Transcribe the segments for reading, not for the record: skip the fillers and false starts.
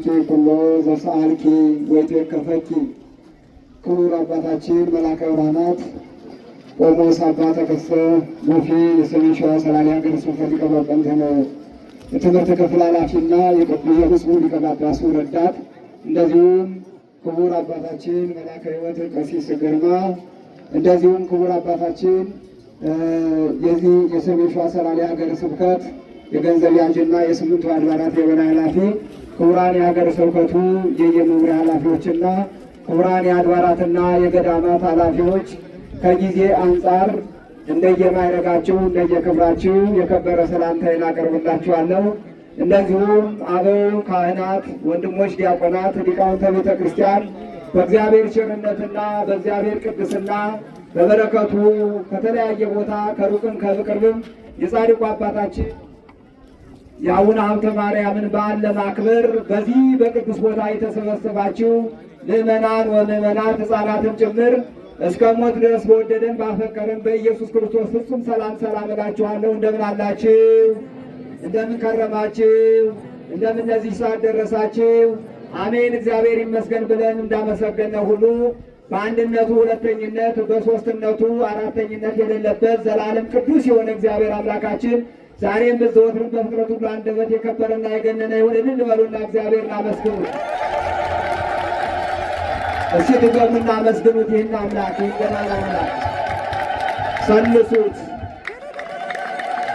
ይሃበኪ ኩሎ ዘሰአልኪ ወይትዌከፈኪ። ክቡር አባታችን መላከ ብርሃናት ቆሞስ አባ ተከስተ ጎፌ፣ የሰሜን ሸዋ ሰላሌ ሀገረ ስብከት ሊቀ ጳጳስ፣ የትምህርት ክፍል ኃላፊና የብፁዕ ሊቀ ጳጳሱ ረዳት፣ እንደዚሁም ክቡር አባታችን መላከ ሕይወት ቀሲስ ግርማ፣ እንደዚሁም ክቡር አባታችን የዚህ የሰሜን ሸዋ ሰላሌ ሀገረ ስብከት የገንዘብ ያዥና የስምንቱ አድባራት የበላይ ኃላፊ፣ ክቡራን የሀገረ ስብከቱ የየመምሪያ ኃላፊዎችና ክቡራን የአድባራትና የገዳማት ኃላፊዎች፣ ከጊዜ አንጻር እንደየማዕረጋችሁ እንደየክብራችሁ የከበረ ሰላምታዬን አቀርብላችኋለሁ። እንደዚሁም አበው ካህናት፣ ወንድሞች ዲያቆናት፣ ሊቃውንተ ቤተ ክርስቲያን፣ በእግዚአብሔር ቸርነትና በእግዚአብሔር ቅድስና በበረከቱ ከተለያየ ቦታ ከሩቅም ከቅርብም የጻድቁ አባታችን የአቡነ ሀብተ ማርያምን በዓል ለማክበር በዚህ በቅዱስ ቦታ የተሰበሰባችሁ ምዕመናን ወምዕመናት፣ ሕፃናትን ጭምር፣ እስከ ሞት ድረስ በወደደን ባፈቀረን በኢየሱስ ክርስቶስ ፍጹም ሰላም ሰላም እላችኋለሁ። እንደምን አላችሁ? እንደምን ከረማችሁ? እንደምን ለዚህ ሰዓት ደረሳችሁ? አሜን። እግዚአብሔር ይመስገን ብለን እንዳመሰገነ ሁሉ በአንድነቱ ሁለተኝነት፣ በሶስትነቱ አራተኝነት የሌለበት ዘላለም ቅዱስ የሆነ እግዚአብሔር አምላካችን ዛሬም በዘወትርም በፍጥረት ሁሉ አንደበት የከበረና የገነነ ይሁን። እልል በሉና እግዚአብሔርን አመስግኑት። እስኪ ድገሙና አመስግኑት። ይህን አምላክ፣ ይህን ገናና አምላክ ሰልሱት።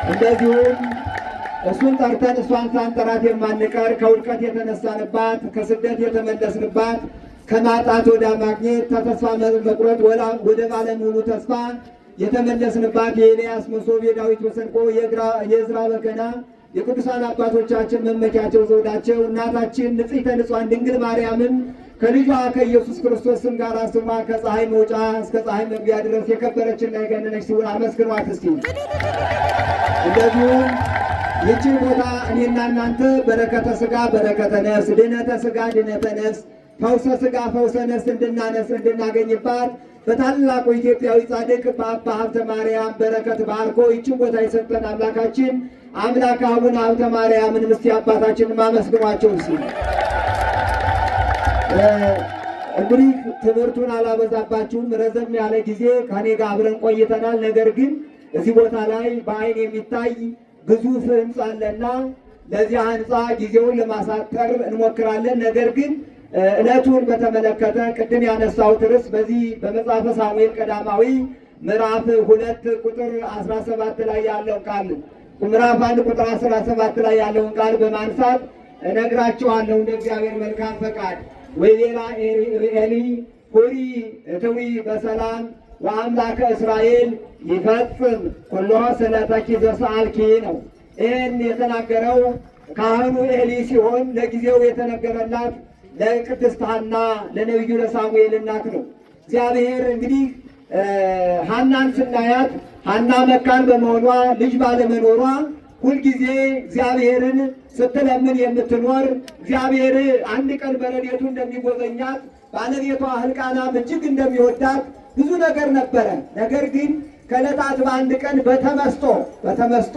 እንደዚሁም እሱን ጠርተን እሷን ሳንጠራት የማንቀር፣ ከውድቀት የተነሳንባት፣ ከስደት የተመለስንባት፣ ከማጣት ወደ ማግኘት፣ ከተስፋ መቁረጥ ወደ ባለሙሉ ተስፋ የተመለስንባት፣ የኤልያስ መሶብ፣ የዳዊት መሰንቆ፣ የዕዝራ በገና፣ የቅዱሳን አባቶቻችን መመኪያቸው ዘውዳቸው እናታችን ንጽሕተ ንጹሐን ድንግል ማርያምን ከልጇ ከኢየሱስ ክርስቶስ ስም ጋር ስሟ ከፀሐይ መውጫ እስከ ፀሐይ መግቢያ ድረስ የከበረችና የገነነች ሲሆን አመስግኗት እስቲ። እንደዚሁም ይህችን ቦታ እኔና እናንተ በረከተ ሥጋ በረከተ ነፍስ፣ ድነተ ሥጋ ድነተ ነፍስ፣ ፈውሰ ሥጋ ፈውሰ ነፍስ እንድናነስ እንድናገኝባት በታላቁ ኢትዮጵያዊ ጻድቅ በአባ ሀብተ ማርያም በረከት ባርኮ ይችን ቦታ የሰጠን አምላካችን አምላክ አቡነ ሀብተ ማርያምን ምስቲ አባታችንን ማመስግኗቸው እስኪ። እንግዲህ ትምህርቱን አላበዛባችሁም። ረዘም ያለ ጊዜ ከኔ ጋር አብረን ቆይተናል። ነገር ግን እዚህ ቦታ ላይ በአይን የሚታይ ግዙፍ ህንፃ አለና ለዚያ ህንፃ ጊዜውን ለማሳጠር እንሞክራለን። ነገር ግን ዕለቱን በተመለከተ ቅድም ያነሳሁት ርዕስ በዚህ በመጽሐፈ ሳሙኤል ቀዳማዊ ምዕራፍ 2 ቁጥር 17 ላይ ያለው ቃል፣ ምዕራፍ 1 ቁጥር 17 ላይ ያለውን ቃል በማንሳት እነግራችኋለሁ እንደ እግዚአብሔር መልካም ፈቃድ። ወይቤላ ኤሊ ሑሪ እትዊ በሰላም ወአምላከ እስራኤል ይፈጽም ኩሎ ስእለተኪ ዘሰአልኪ ነው። ይህን የተናገረው ካህኑ ኤሊ ሲሆን ለጊዜው የተነገረላት ለቅድስት ሐና፣ ለነቢዩ ለሳሙኤል እናት ነው። እግዚአብሔር እንግዲህ ሐናን ስናያት ሐና መካን በመሆኗ፣ ልጅ ባለመኖሯ ሁልጊዜ እግዚአብሔርን ስትለምን የምትኖር፣ እግዚአብሔር አንድ ቀን በረድኤቱ እንደሚጎበኛት፣ ባለቤቷ ሕልቃናም እጅግ እንደሚወዳት ብዙ ነገር ነበረ። ነገር ግን ከዕለታት በአንድ ቀን በተመስጦ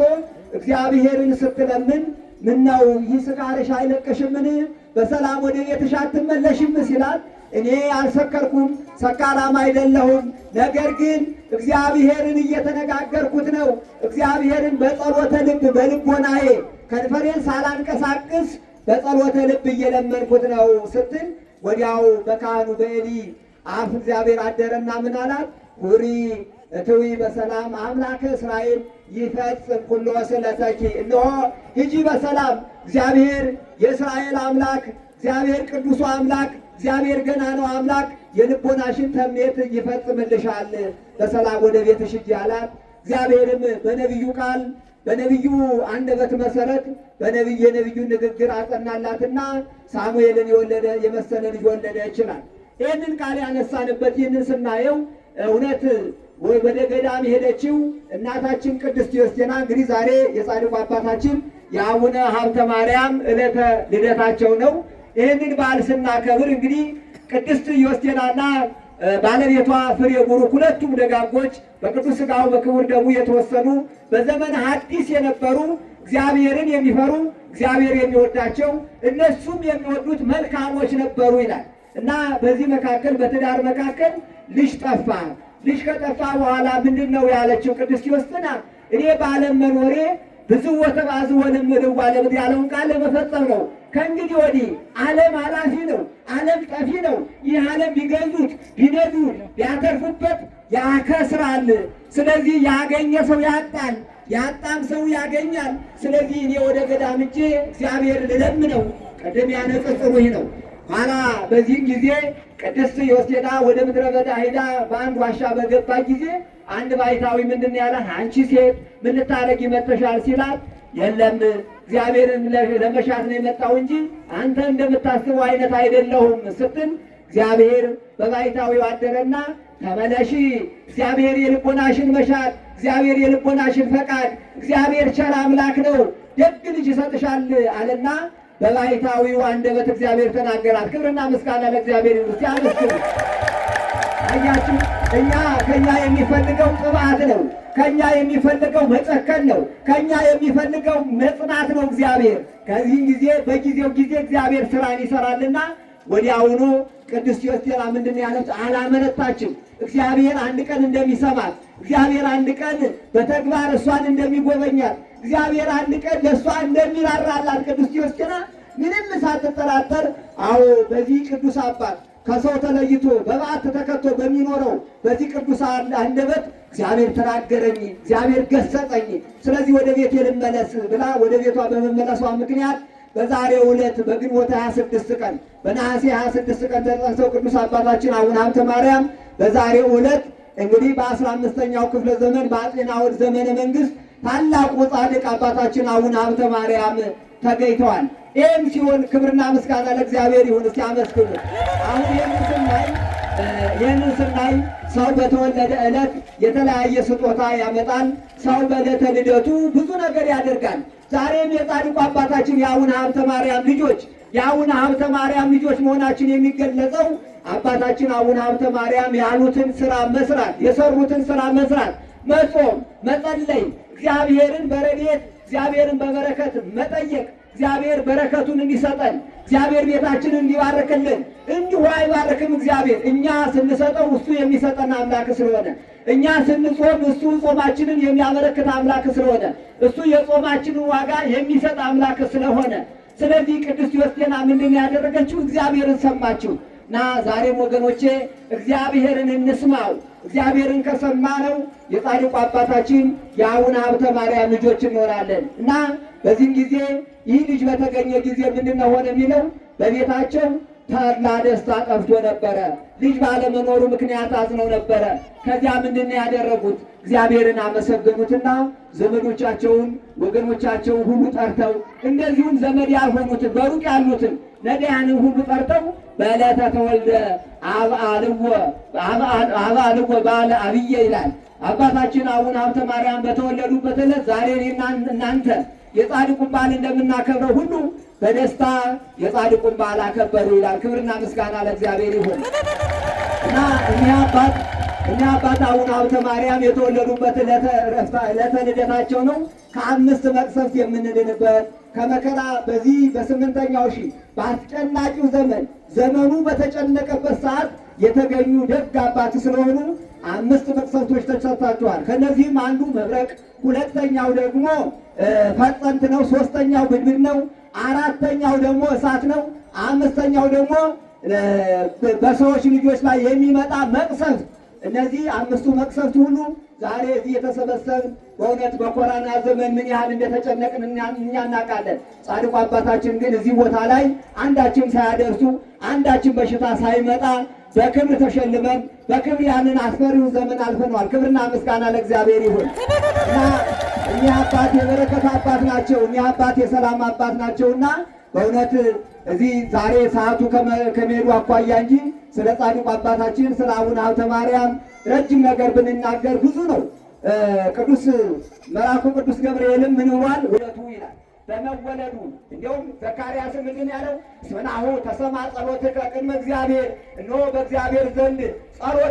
እግዚአብሔርን ስትለምን ምነው ይህ ስካርሽ አይለቅሽምን? በሰላም ወደ ቤትሽ አትመለሽም? ሲላት እኔ አልሰከርኩም፣ ሰካራም አይደለሁም። ነገር ግን እግዚአብሔርን እየተነጋገርኩት ነው። እግዚአብሔርን በጸሎተ ልብ በልቦናዬ ከንፈሬን ሳላንቀሳቅስ በጸሎተ ልብ እየለመንኩት ነው ስትል ወዲያው በካህኑ በኤሊ አፍ እግዚአብሔር አደረና ምን አላት? ሑሪ እትዊ በሰላም አምላከ እስራኤል ይፈጽም ኩሎ ስእለተኪ። እነሆ ሂጂ በሰላም፣ እግዚአብሔር የእስራኤል አምላክ፣ እግዚአብሔር ቅዱሱ አምላክ፣ እግዚአብሔር ገናናው አምላክ የልቦናሽን ተምኔት ይፈጽምልሻል። በሰላም ወደ ቤትሽ ሂጂ አላት። እግዚአብሔርም በነቢዩ ቃል፣ በነቢዩ አንደበት መሰረት በነቢዩ የነቢዩን ንግግር አጸናላትና ሳሙኤልን የወለደ የመሰለ ልጅ ወለደ ይችላል። ይህንን ቃል ያነሳንበት ይህንን ስናየው እውነት ወደ ገዳም የሄደችው እናታችን ቅድስት ዮስቴና፣ እንግዲህ ዛሬ የጻድቁ አባታችን የአቡነ ሀብተ ማርያም ዕለተ ልደታቸው ነው። ይህንን በዓል ስናከብር እንግዲህ ቅድስት ዮስቴናና ባለቤቷ ፍሬ ቡሩክ፣ ሁለቱም ደጋጎች በቅዱስ ሥጋው በክቡር ደሙ የተወሰኑ በዘመነ ሐዲስ የነበሩ እግዚአብሔርን የሚፈሩ እግዚአብሔር የሚወዳቸው እነሱም የሚወዱት መልካሞች ነበሩ ይላል። እና በዚህ መካከል በትዳር መካከል ልጅ ጠፋ። ልጅ ከጠፋ በኋላ ምንድን ነው ያለችው ቅድስት ዮስትና? እኔ በዓለም መኖሬ ብዙ ወተባዝ ወለምድዋ ለምድ ያለውን ቃል ለመፈጸም ነው። ከእንግዲህ ወዲህ ዓለም ኃላፊ ነው፣ ዓለም ጠፊ ነው። ይህ ዓለም ቢገዙት ቢነዱት ቢያተርፉበት ያከስራል። ስለዚህ ያገኘ ሰው ያጣል፣ ያጣም ሰው ያገኛል። ስለዚህ እኔ ወደ ገዳም ሄጄ እግዚአብሔር ልለምነው። ቅድም ያነጽጽሩ ይህ ነው። ኋላ በዚህም ጊዜ ቅድስት ዮስቴና ወደ ምድረ በዳ ሄዳ በአንድ ዋሻ በገባ ጊዜ አንድ ባይታዊ ምንድን ያላት? አንቺ ሴት ምን ልታረጊ መጥተሻል? ሲላት የለም እግዚአብሔርን ለመሻት ነው የመጣው እንጂ አንተ እንደምታስበው አይነት አይደለሁም ስትል እግዚአብሔር በባይታዊው አደረና ተመለሺ፣ እግዚአብሔር የልቦናሽን መሻት፣ እግዚአብሔር የልቦናሽን ፈቃድ፣ እግዚአብሔር ቸር አምላክ ነው፣ ደግ ልጅ ይሰጥሻል አለና በባይታዊው አንደበት እግዚአብሔር ተናገራት። ክብርና ምስጋና ለእግዚአብሔር ይሁን። እስቲ አመስግኑ። አያችሁ፣ እኛ ከኛ የሚፈልገው ጥባት ነው። ከኛ የሚፈልገው መጨከን ነው። ከኛ የሚፈልገው መጽናት ነው እግዚአብሔር። ከዚህም ጊዜ በጊዜው ጊዜ እግዚአብሔር ስራን ይሰራልና ወዲያውኑ ቅድስት ዮስቴና ምንድን ነው ያለች? አላመነታችም። እግዚአብሔር አንድ ቀን እንደሚሰማት፣ እግዚአብሔር አንድ ቀን በተግባር እሷን እንደሚጎበኛት፣ እግዚአብሔር አንድ ቀን ለእሷ እንደሚራራላት ቅድስት ዮስቴና ምንም ሳትጠራጠር፣ አዎ በዚህ ቅዱስ አባት ከሰው ተለይቶ በበዓት ተከቶ በሚኖረው በዚህ ቅዱስ አንደበት እግዚአብሔር ተናገረኝ፣ እግዚአብሔር ገሰጸኝ፣ ስለዚህ ወደ ቤቴ ልመለስ ብላ ወደ ቤቷ በመመለሷ ምክንያት በዛሬው ዕለት በግንቦት 26 ቀን በነሐሴ 26 ቀን ተጸንሰው ቅዱስ አባታችን አቡነ ሀብተ ማርያም በዛሬው ዕለት እንግዲህ በ15ኛው ክፍለ ዘመን በአፄ ናዖድ ዘመነ መንግስት ታላቁ ጻድቅ አባታችን አቡነ ሀብተ ማርያም ተገኝተዋል። ይህም ሲሆን ክብርና ምስጋና ለእግዚአብሔር ይሁን። እስቲ አመስግኑ። አሁን ይህንን ስናይ ሰው በተወለደ ዕለት የተለያየ ስጦታ ያመጣል። ሰው በዕለተ ልደቱ ብዙ ነገር ያደርጋል። ዛሬም የጻድቁ አባታችን የአቡነ ሀብተ ማርያም ልጆች የአቡነ ሀብተ ማርያም ልጆች መሆናችን የሚገለጸው አባታችን አቡነ ሀብተ ማርያም ያሉትን ስራ መስራት፣ የሰሩትን ስራ መስራት፣ መጾም፣ መጸለይ፣ እግዚአብሔርን በረድኤት እግዚአብሔርን በበረከት መጠየቅ፣ እግዚአብሔር በረከቱን እንዲሰጠን፣ እግዚአብሔር ቤታችንን እንዲባርክልን። እንዲሁ አይባርክም እግዚአብሔር፣ እኛ ስንሰጠው እሱ የሚሰጠን አምላክ ስለሆነ፣ እኛ ስንጾም እሱ ጾማችንን የሚያበረክት አምላክ ስለሆነ፣ እሱ የጾማችንን ዋጋ የሚሰጥ አምላክ ስለሆነ። ስለዚህ ቅድስት ዮስቴና ምንድን ያደረገችው? እግዚአብሔርን ሰማችው። እና ዛሬም ወገኖቼ እግዚአብሔርን እንስማው። እግዚአብሔርን ከሰማነው የጻድቁ አባታችን የአቡነ ሀብተ ማርያም ልጆች እንሆናለን። እና በዚህም ጊዜ ይህ ልጅ በተገኘ ጊዜ ምንድን ነው ሆነ የሚለው? በቤታቸው ተድላ ደስታ ጠፍቶ ነበረ። ልጅ ባለመኖሩ ምክንያት አዝነው ነበረ። ከዚያ ምንድን ነው ያደረጉት? እግዚአብሔርን አመሰገኑትና ዘመዶቻቸውን ወገኖቻቸውን ሁሉ ጠርተው፣ እንደዚሁም ዘመድ ያልሆኑትን በሩቅ ያሉትን ነዳያንን ሁሉ ጠርተው በዕለተ ተወልደ አብአልዎ በዓለ አብየ ይላል። አባታችን አቡነ ሀብተ ማርያም በተወለዱበት ዕለት ዛሬ እኔና እናንተ የጻድቁን በዓል እንደምናከብረው ሁሉ በደስታ የጻድቁን በዓል አከበሩ ይላል። ክብርና ምስጋና ለእግዚአብሔር ይሁን። እና እኒህ አባት አቡነ ሀብተ ማርያም የተወለዱበት ዕለተ ልደታቸው ነው። ከአምስት መቅሰፍት የምንድንበት፣ ከመከራ በዚህ በስምንተኛው ሺህ በአስጨናቂው ዘመን፣ ዘመኑ በተጨነቀበት ሰዓት የተገኙ ደግ አባት ስለሆኑ አምስት መቅሰፍቶች ተሰጥቷቸዋል። ከእነዚህም አንዱ መብረቅ፣ ሁለተኛው ደግሞ ፈጸንት ነው፣ ሶስተኛው ብድብድ ነው፣ አራተኛው ደግሞ እሳት ነው፣ አምስተኛው ደግሞ በሰዎች ልጆች ላይ የሚመጣ መቅሰፍት። እነዚህ አምስቱ መቅሰፍት ሁሉ ዛሬ እዚህ የተሰበሰብን በእውነት በኮሮና ዘመን ምን ያህል እንደተጨነቅን እኛ እናውቃለን። ጻድቁ አባታችን ግን እዚህ ቦታ ላይ አንዳችን ሳያደርሱ፣ አንዳችን በሽታ ሳይመጣ በክብር ተሸልመን በክብር ያንን አስፈሪውን ዘመን አልፈነዋል። ክብርና ምስጋና ለእግዚአብሔር ይሁን። እና እኒህ አባት የበረከት አባት ናቸው። እኒህ አባት የሰላም አባት ናቸውና በእውነት እዚህ ዛሬ ሰዓቱ ከመሄዱ አኳያ እንጂ ስለ ጻድቁ አባታችን ስለ አቡነ ሀብተ ማርያም ረጅም ነገር ብንናገር ብዙ ነው። ቅዱስ መልአኩ ቅዱስ ገብርኤልም ምን ብሏል? ውለቱ ይላል። በመወለዱ እንዲሁም ዘካርያስ ምንድን ያለው? እስመ ናሁ ተሰማ ጸሎትከ ቅድመ እግዚአብሔር፣ እነሆ በእግዚአብሔር ዘንድ ጸሎት